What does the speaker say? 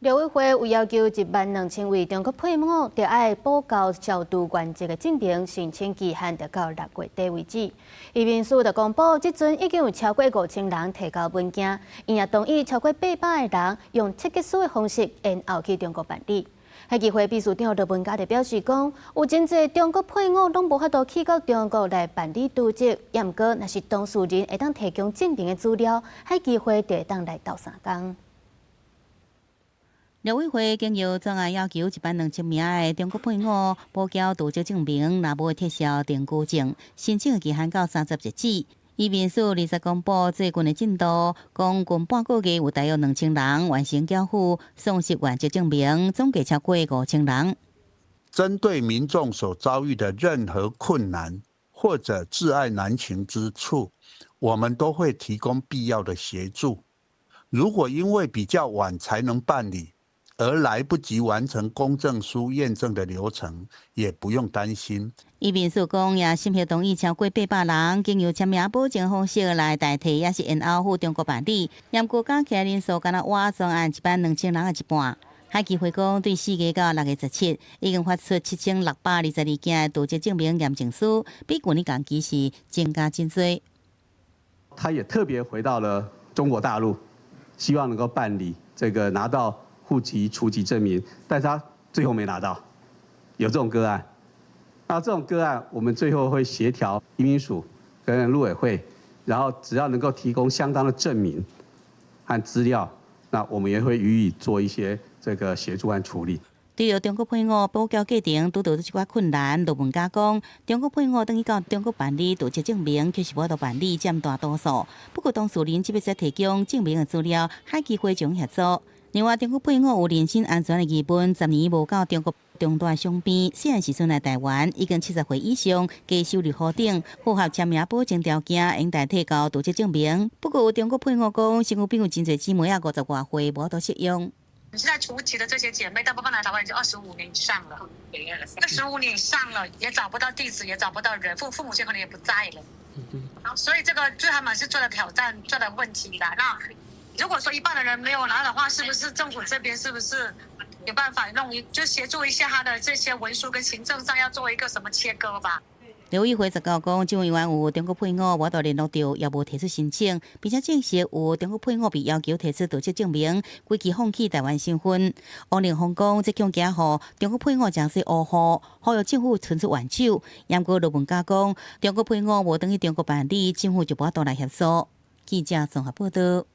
陸委會有要求1萬2千位中國配偶，著愛補交消除原籍的證明，申請期限著到6月底為止。移民署就公布，這陣已經有超過5000人提交文件，𪜶也同意超過800個人用切結書的方式延後去中國辦理。海基會秘書長羅文嘉就表示講，有真濟中國配偶攏無法度去到中國來辦理佇籍，也毋過，若是當事人會當提供證明的資料，海基會就會當來鬥相共。陸委會經由專案要求1萬2千名的中國配偶補交佇籍證明，若無會撤銷定居證，申請的期限到30日止。移民署20公布最近的進度，講近半個月有大約2000人完成繳付喪失原籍證明，總計超過5000人。針對民眾所遭遇的任何困難或者窒礙難行之處，我們都會提供必要的協助。如果因為比較晚才能辦理，而來不及完成公證書驗證的流程，也不用擔心。移民署講，也審核同意超過800人，經由簽名保證方式來代替，抑是延後赴中國辦理。毋過加起來人數，敢若倚專案1萬2千人的一半。海基會講，對4月到6月17，已經發出7622件的佇籍證明驗證書，比舊年同期是增加真濟。他也特別回到了中國大陸，希望能夠辦理這個拿到戶籍除籍證明，但是他最後沒拿到，有這種個案。那這種個案，我們最後會協調移民署跟陸委會，然後只要能夠提供相當的證明和資料，那我們也會予以做一些這個協助和處理。對於中國配偶補交過程拄著這寡困難，羅文嘉講，中國配偶轉去到中國辦理佇籍證明，確實無法度辦理，佔大多數。不過當事人只欲使提供證明的資料，海基會將協助。另外，中國配偶有人身安全的疑問，10年無到中國中大雙邊，細漢時陣來台灣，已經70歲以上，低收入戶等，符合簽名保證條件，應代提交佇籍證明。不過有中國配偶講，身軀邊有真濟姊妹仔50外歲，無法度適用。現在除籍的這些姐妹，大部分來台灣已經25年以上了，25年以上了，也找不到地址，也找不到人，父母親可能也不在了，所以這個對他們是最大的挑戰，最大的問題啦。那如果說一半的人沒有拿的話，是不是政府這邊是不是有辦法弄一就協助一下他的這些文書跟行政上要做一個什麼切割吧？陸委會19講，這位有中國配偶無法度聯絡著，也無提出申請，並且證實有中國配偶被要求提出佇籍證明，規氣放棄台灣身份。王凌峰講，這恐驚予中國配偶誠濟烏戶，呼籲政府伸出援手。毋過羅文嘉講，中國配偶無轉去中國辦理，政府就無法度來協助。記者綜合報道。